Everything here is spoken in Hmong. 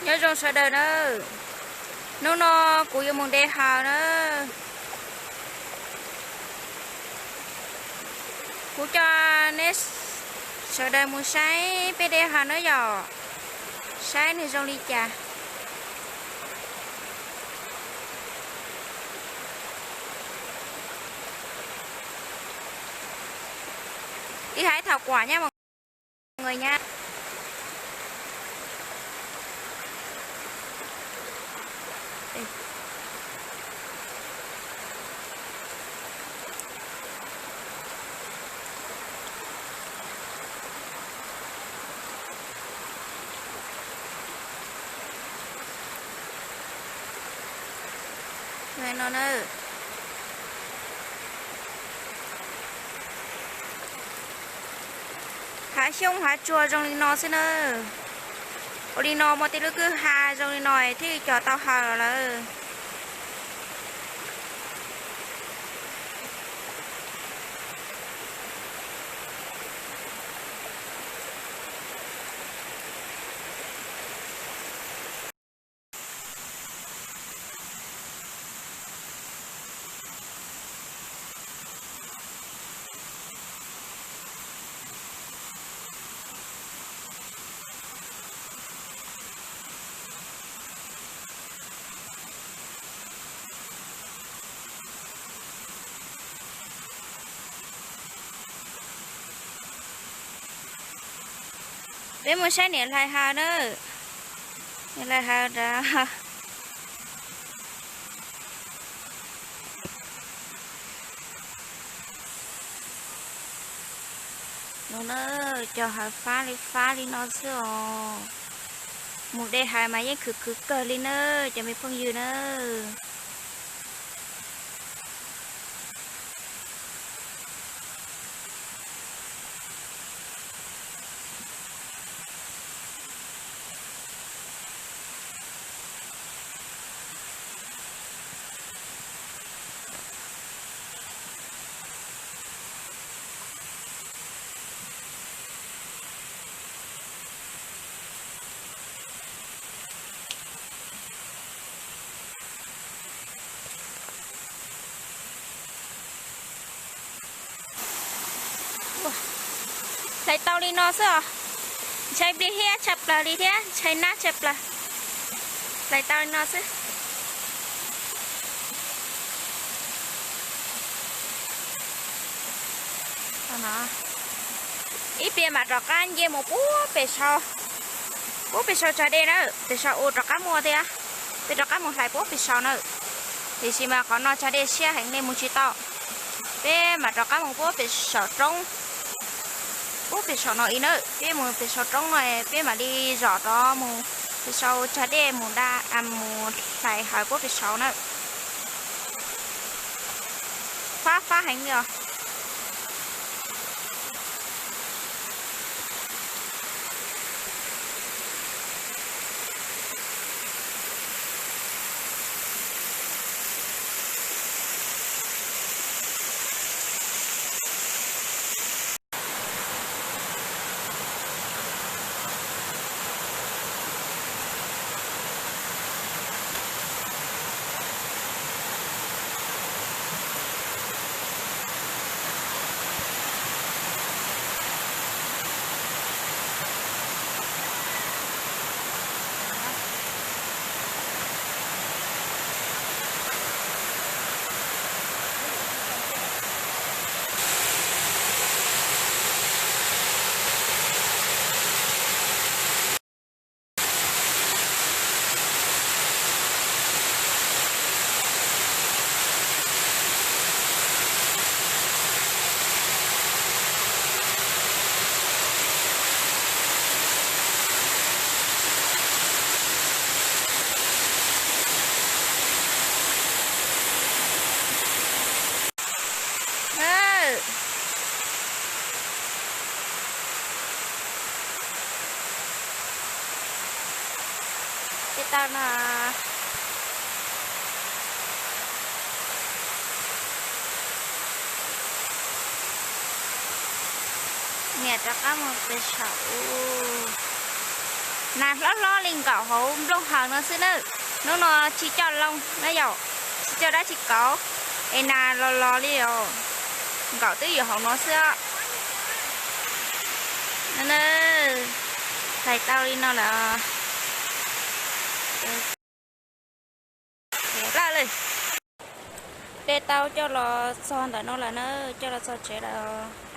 Nyob zoo sawv daws na, hnub no kuv yuav mus de hav na. Kuv coj nej sawv daws mus saib peb de hav na yom, saib nws zoo li cas. Ib hais thaum kuam nyab mus nws nyab. Hav xyoob hav tsuag zoo li no xwb na. Ua li no muaj tej lub kwj ha zoo li no thiaj li cog tau hav lawm. Peb mus saib niam hlais hav na. Niam hlais hav nrad. No na, cov hav fab li fab li no xwb os. Mus de hav mas yeej khwv khwv kawg li na, cov me phooj ywg na. Hlais tau li no xwb os. Ntshai plig hiab tshaj plaws li thiab ntshai nab tshaj plaws. Hlais tau li no xwb. Ib pliag mam rov qab nce mus puag pem saud, puag pem saud tsag dej na, pem saud ua rov qab muaj thiab. Peb rov qab mus hlais puag pem saud na. Tiam sis mas qhov no tsag dej siab heev nej mus tsis tau. Peb mam rov qab mus puag pem saum roob, puag pem saum no ib na. Peb mus pem saum roob no, peb mam li zom rov mus pem saud tsag dej mus da, mus hlais hav puag pem saud na. Fab fab heev li os. Tsis tau no. Niam rov qab mus pem saum ub. Nas hlob hlob li nkaum hauv nplooj haws no xwb na. Hnub no tsis coj loo na yom, tsis coj dab tsi kauv, es nas los los li os. Nkaum twb ywm hauv no xwb os. Hlais tau li no lawm. De tau coj los txog ntawm no lawm na, coj los txog tsev lawm.